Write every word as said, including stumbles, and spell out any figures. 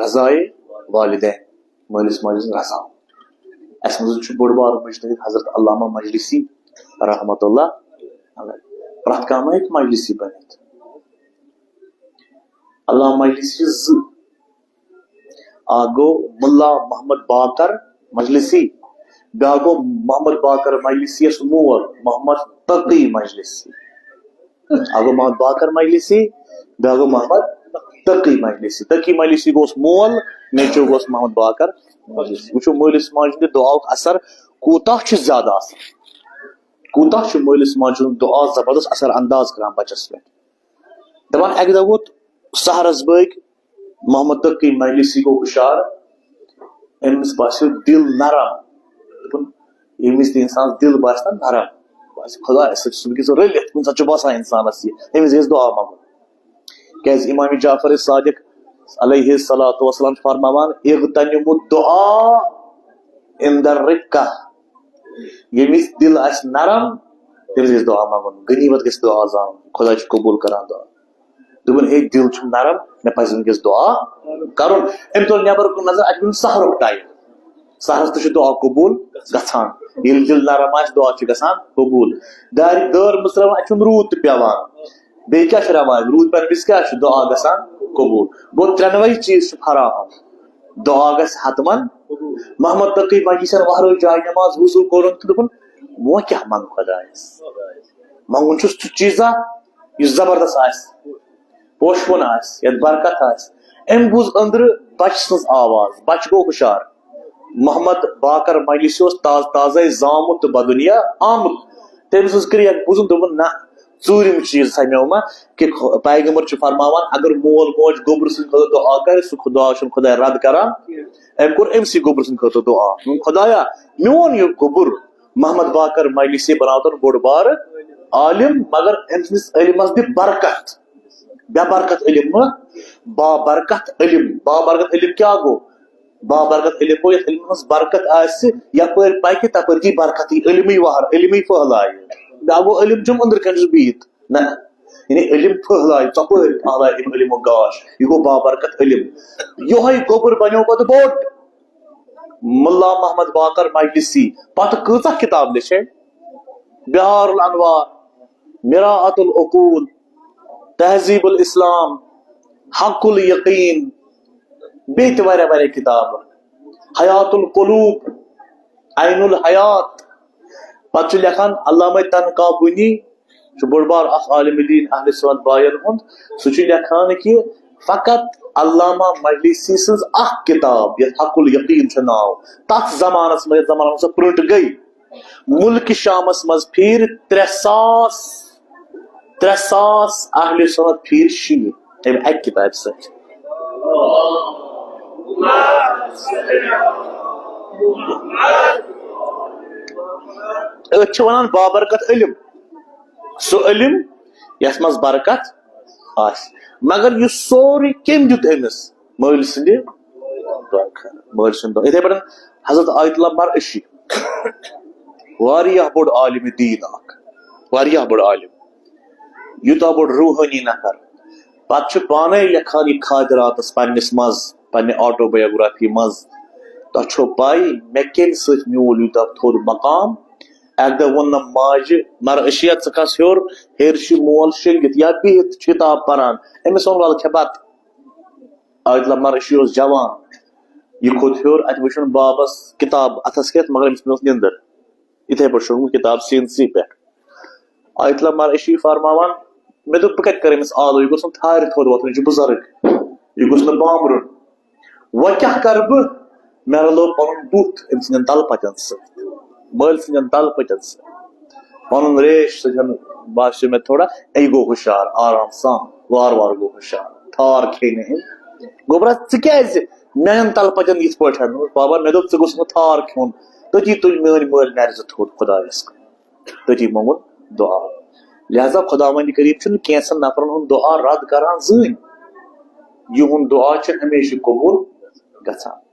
رضائے والدین، مٲلِس ماجہِ ہٕنٛز رضا۔ اَسہِ منٛز چھُ بوٚڑ بار مجتہد حضرت علامہ مجلسی رحمت اللہ علیہ۔ پرٛٮ۪تھ کانٛہہ ما ہیٚکہِ مجلسی بٔنِتھ؟ علامہ مجلسی چھِ زٕ۔ اکھ گوٚو ملا محمد باقر مجلسی، بیٛاکھ گوٚو محمد باقر مجلسی یَس مول محمد تقی مجلسی۔ اکھ گوٚو محمد باقر مجلسی، بیٛاکھ گوٚو محمد تقی مجلسی۔ تقی مجلسی گوٚوس مول، نیٚچو گوٚوس محمد باقر مجلسی۔ وٕچھِو مٲلِس ماجہِ ہُنٛد دُعاہُک اثر کوٗتاہ چھُ زیادٕ آسان، کوٗتاہ چھُ مٲلِس ماجہِ ہُنٛد دُعا زبردست اثر انداز کران بچس پٮ۪ٹھ۔ دپان اکہِ دۄہ ووت سحرس بٲگۍ محمد تقی مجلسی گوٚو ہُشار، أمِس باسیو دِل نرم۔ دوٚپُن، ییٚمہِ وِزِ تہِ اِنسانَس دِل باسہِ نا نرم، باسہِ خۄدایَس سۭتۍ چھُ وٕنکیٚس رٔلِتھ، کُنہِ ساتہٕ چھُ باسان اِنسانَس یہِ، أمِس گژھِ دُعا منٛگُن۔ کیٛازِ اِمام جعفر صادق علیہ الصلوۃ والسلام چھُ فرماوان، "اغتنم الدعاء عند الرقہ"، ییٚمہِ وِزِ دِل آسہِ نرم، تٔمِس گژھِ دُعا منٛگُن، غنیمت گژھِ دُعا زانُن، خۄداے چھُ قبوٗل کران دُعا۔ دوٚپُن، "ہے، دِل چھُم نرم، مےٚ پَزِ وٕنکیٚس دُعا کَرُن۔" أمۍ تُل نٮ۪بر کُن نظر، اَتہِ گوٚو سحرُک ٹایم۔ سحرس تہِ چھُ دُعا قبوٗل گژھان۔ ییٚلہِ دِل نرم آسہِ، دُعا چھُ گژھان قبوٗل۔ دارِ دٲر مٕژراوان، اَتہِ چھُنہٕ روٗد تہِ پٮ۪وان۔ بیٚیہِ کیٛاہ چھُ رٮ۪واج؟ روٗد پٮ۪نہٕ وِزِ کیٛاہ چھُ؟ دُعا گژھان قبوٗل۔ گوٚو، ترٛٮ۪نوَے چیٖز چھِ فراہم۔ دُعا گژھِ حتمن۔ محمد تقی مجلسن وہرٲو جاے نماز، وضوٗ کوٚرُن تہٕ دوٚپُن، "وۄنۍ کیٛاہ منٛگہٕ خۄدایس؟ منٛگُن چھُس سُہ چیٖزا یُس زبردست آسہِ، پوشہٕ وُن آسہِ، یتھ برکت آسہِ۔" أمۍ بوٗز أنٛدرٕ بچہٕ سٕنٛز آواز، بچہٕ گوٚو ہُشار۔ محمد باقر مجلسی اوس تازٕ تازَے زامُت تہٕ بدُنیا آمُت۔ تٔمۍ سٕنٛز کرٛیک بوٗزُن، دوٚپُن، "نہ، ژوٗرِم چیٖز سمیو مےٚ کہِ خۄ-، پیغمبر چھُ فرماوان، اگر مول موج گوٚبرٕ سٕنٛدِ خٲطرٕ دُعا کرِ، سُہ خۄ-، دُعا چھُنہٕ خۄداے رد کران۔" أمۍ کوٚر أمۍ سٕے گوٚبرٕ سٕنٛدِ خٲطرٕ دُعا۔ دوٚپُن، "خۄدایا، میون یہِ گوٚبُر محمد باقر مجلسی بناوتن بوٚڑ بارٕ عالم، مگر أمۍ سٕنٛدِس علمس دِ برکت۔" بے برکت علم نہٕ، با برکت علم۔ با برکت علم کیٛاہ گوٚو؟ با برکت علم گوٚو یتھ علمس منٛز برکت آسہِ، یپٲرۍ پکہِ تپٲرۍ دی برکت، یہِ علمٕے وہر، علمٕے پھٔہلایہِ۔ بیٛاکھ گوٚو علم چھُم أنٛدرٕ کنہِ چھُس بِہِتھ۔ نہ، یعنی علم پھٔہلایہِ، ژۄپٲرۍ پھٔہلایہِ علم علمُک گاش۔ یہِ گوٚو با برکت علم۔ یِہوٚے گوٚبُر بنیو پتہٕ بوٚڑ۔ ملا محمد باقر مجلسی پتہٕ کۭژاہ کتاب لیچھے؟ بہار الانوار، مراعات العقول، تہذیب الاسلام، حق الیقین، بیٚیہِ تہِ واریاہ واریاہ کتابہٕ، حیات القلوب، عین الحیات۔ پتہٕ چھُ لیکھان علامہ طنقابونی، چھُ بوٚڑ بار اکھ عالم دین اہل سنت بایَن ہُنٛد، سُہ چھُ لیکھان کہِ فقط علامہ مجلسی سٕنٛز اکھ کتاب یتھ حق الیقین چھُ ناو، تتھ زمانس منٛز، یتھ زمانس منٛز سۄ پرنٹ گٔے، ملکہِ شامس منٛز پھیٖرۍ ترٛےٚ ساس، ترٛےٚ ساس اہل سنت پھیٖرۍ شیٖرۍ امہِ اکہِ کتابہِ سۭتۍ۔ أتھۍ چھِ ونان بابرکت علم، سُہ علم یتھ منٛز برکت آسہِ۔ مگر یہِ سورُے کٔمۍ دیُت أمِس؟ مٲلۍ سٕنٛدِ دۄہ خٲطرٕ۔ مٲلۍ سٕنٛدِ دۄہ۔ یِتھے پٲٹھۍ حضرت آیت اللہ مرعشی، واریاہ بوٚڑ عالم دین اکھ، واریاہ بوٚڑ عالم، یوٗتاہ بوٚڑ روحٲنی نفر۔ پتہٕ چھُ پانے لیکھان یہِ خاطراتس پننِس منٛز، پننہِ آٹوبیوگرافی منٛز، "تۄہہِ چھو پاے مےٚ کٔمۍ سۭتۍ میوٗل یوٗتاہ تھوٚد مقام؟" اکہِ دۄہ ووٚن نہٕ ماجہِ، "مرعشیا، ژٕ کھس ہیوٚر، ہیٚرِ چھُ مول شٔنگِتھ یا بِہِتھ چھُ کِتاب پران۔" أمِس ووٚن، "ولہٕ کھےٚ بتہٕ۔" آیت اللہ مرعشی اوس جوان، یہِ کھوٚت ہیوٚر، اتہِ وٕچھُن بابس کتاب اتھس کٮ۪تھ، مگر أمِس منٛز نیٚندٕر۔ یِتھے پٲٹھۍ چھُ اوسمُت کتاب سینسٕے پٮ۪ٹھ۔ آیت اللہ مرعشی فرماوان، مےٚ دوٚپ، بہٕ کتہِ کرٕ أمِس آلو؟ یہِ گوٚژھ نہٕ تھارِ تھوٚد وۄتھُن، یہِ چھُ بُزرگ، یہِ گوٚژھ نہٕ بامبرُن۔ وۄنۍ کیٛاہ کرٕ بہٕ؟ مےٚ رلوو پنُن بُتھ أمۍ سٕنٛدٮ۪ن تلہٕ پتٮ۪ن سۭتۍ، مٲلۍ سٕنٛدٮ۪ن تلہٕ پتٮ۪ن سۭتۍ۔ پنُن ریش سۭتۍ باسیو مےٚ تھوڑا، یہِ گوٚو ہُشار، آرام سان، وارٕ وارٕ گوٚو ہُشار، تھار کھیٚیہِ نہٕ أمۍ۔ گوٚبرا، ژٕ کیٛازِ میانٮ۪ن تلہٕ پتٮ۪ن یِتھ پٲٹھۍ؟ دوٚپُس، بابا، مےٚ دوٚپ، ژٕ گوٚژھ نہٕ تھار کھیوٚن۔ تٔتی تُلۍ میٲنۍ مٲلۍ نرِ زٕ تھوٚد خۄدایس کُن۔ تٔتی مونٛگُن دُعا۔ لہذا خۄداوندِ کریٖم چھُنہٕ کینٛژن نفرن ہُنٛد دُعا رد کران زٕہٕنۍ۔ یِہُنٛد دُعا چھُ ہمیشہِ قبوٗل گژھان۔